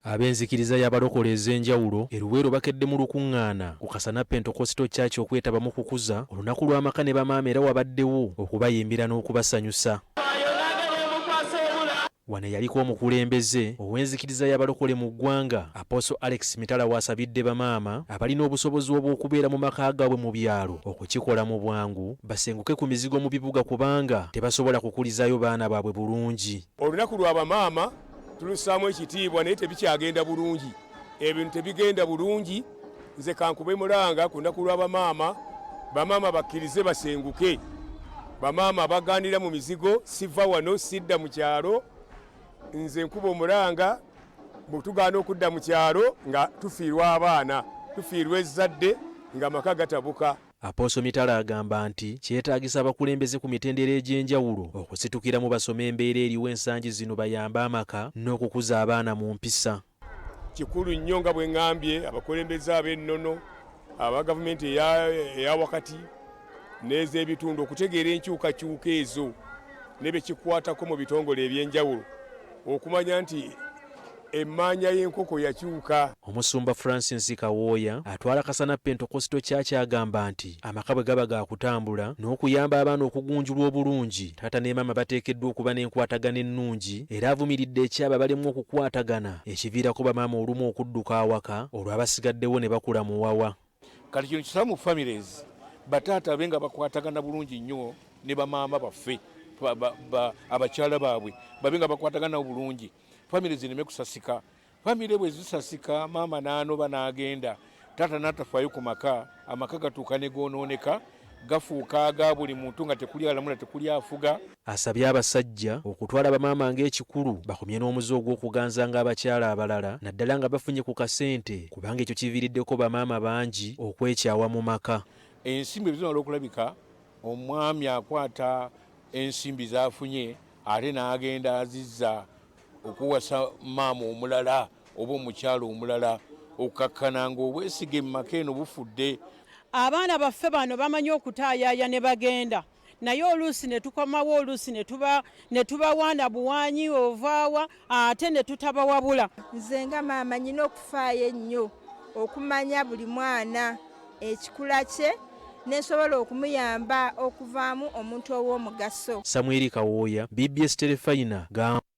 Ab'enzikiriza y'abalokole ez'enjawulo e Luweero bakedde mu lukungaana ku Kasana Pentecostal Church okwetaba mu kukuza olunaku lw'amaka ne bamaama era wabaddewo okubayimbira n'okubasanyusa. Wano eyaliko omukulembeze ow'enzikiriza y'abalokole mu ggwanga Apostle Alex Mitala w'asabidde bamaama abalina obusobozi obw'okubeera mu maka gaabwe mu byalo okukikola mu bwangu basenguke ku mizigo mu bibuga kubanga tebasobola kukulizaayo baana baabwe bulungi. Olunaku lwa bamaama tulussaamu ekitiibwa naye tebikyagenda bulungi, ebintu tebigenda bulungi. Nze kankube mulanga ku lunaku lwa bamaama, bamaama bakkirize basenguke. Bamaama abaganira mu mizigo, siva wano sidda mu kyalo, nze nkuba omulanga bwe tugaana okudda mu kyalo nga tufiirwa abaana, tufiirwa ezzadde, nga amaka gatabuka. Apostle Mitala agamba nti kyetaagisa abakulembeze ku mitendera egy'enjawulo okusitukiramu basome embeera eriwo ensangi zino bayambe amaka n'okukuza abaana mu mpisa. Kikulu nnyo nga bwe ŋŋambye abakulembeze ab'ennono, aba gavumenti eya wakati n'ez'ebitundu okutegeera enkyukakyuka ezo ne bye kikwatako mu bitongole eby'enjawulo okumanya nti emmaanya y'enkoko yakyuka. Omusumba Francis Kawooya atwala Kasana Pentecostal Church agamba nti amaka bwe gaba ga kutambula n'okuyamba abaana okugunjulwa obulungi, taata ne maama bateekeddwa okuba n'enkwatagana ennungi era avumiridde eky'abo abalemwa okukwatagana ekiviirako bamaama olumu okudduka awaka olwo abasigaddewo ne bakula muwawa. Kati kino kisaba mu families bataata abe nga bakwatagana bulungi nnyo ne bamaama baffe, abakyala baabwe babe nga bakwatagana bulungi, famire zireme kusasika. Famire bwe zisasika, maama n'anoba n'agenda, taata n'atafaayo ku maka, amaka gatuuka ne goonooneka, gafuuka aga buli muntu nga tekuli alamula, tekuli afuga. Asabye abasajja okutwala bamaama ng'ekikulu bakomye n'omuze ogw'okuganzanga abakyala abalala naddala nga bafunye ku kasente kubanga ekyo kiviiriddeko bamaama bangi okwekyawa mu maka. Ensimbi bwe zimala okulabika, omwami akwata ensimbi z'afunye ate n'agenda azizza okuwasa maama omulala oba omukyala omulala, okukakkana ng'obwesige mu maka eno bufudde. Abaana baffe bano bamanyi okutaayaaya ne bagenda, naye oluusi ne tukomawo, oluusi ne tubawaana buwaanyi ovaawa ate ne tutabawabula. Nze nga maama nnina okufaayo ennyo okumanya buli mwana ekikula kye nesobola okumuyamba okuvaamu omuntu ow'omugaso. Samwiri Kawooya, BBS Terefayina, Gamba.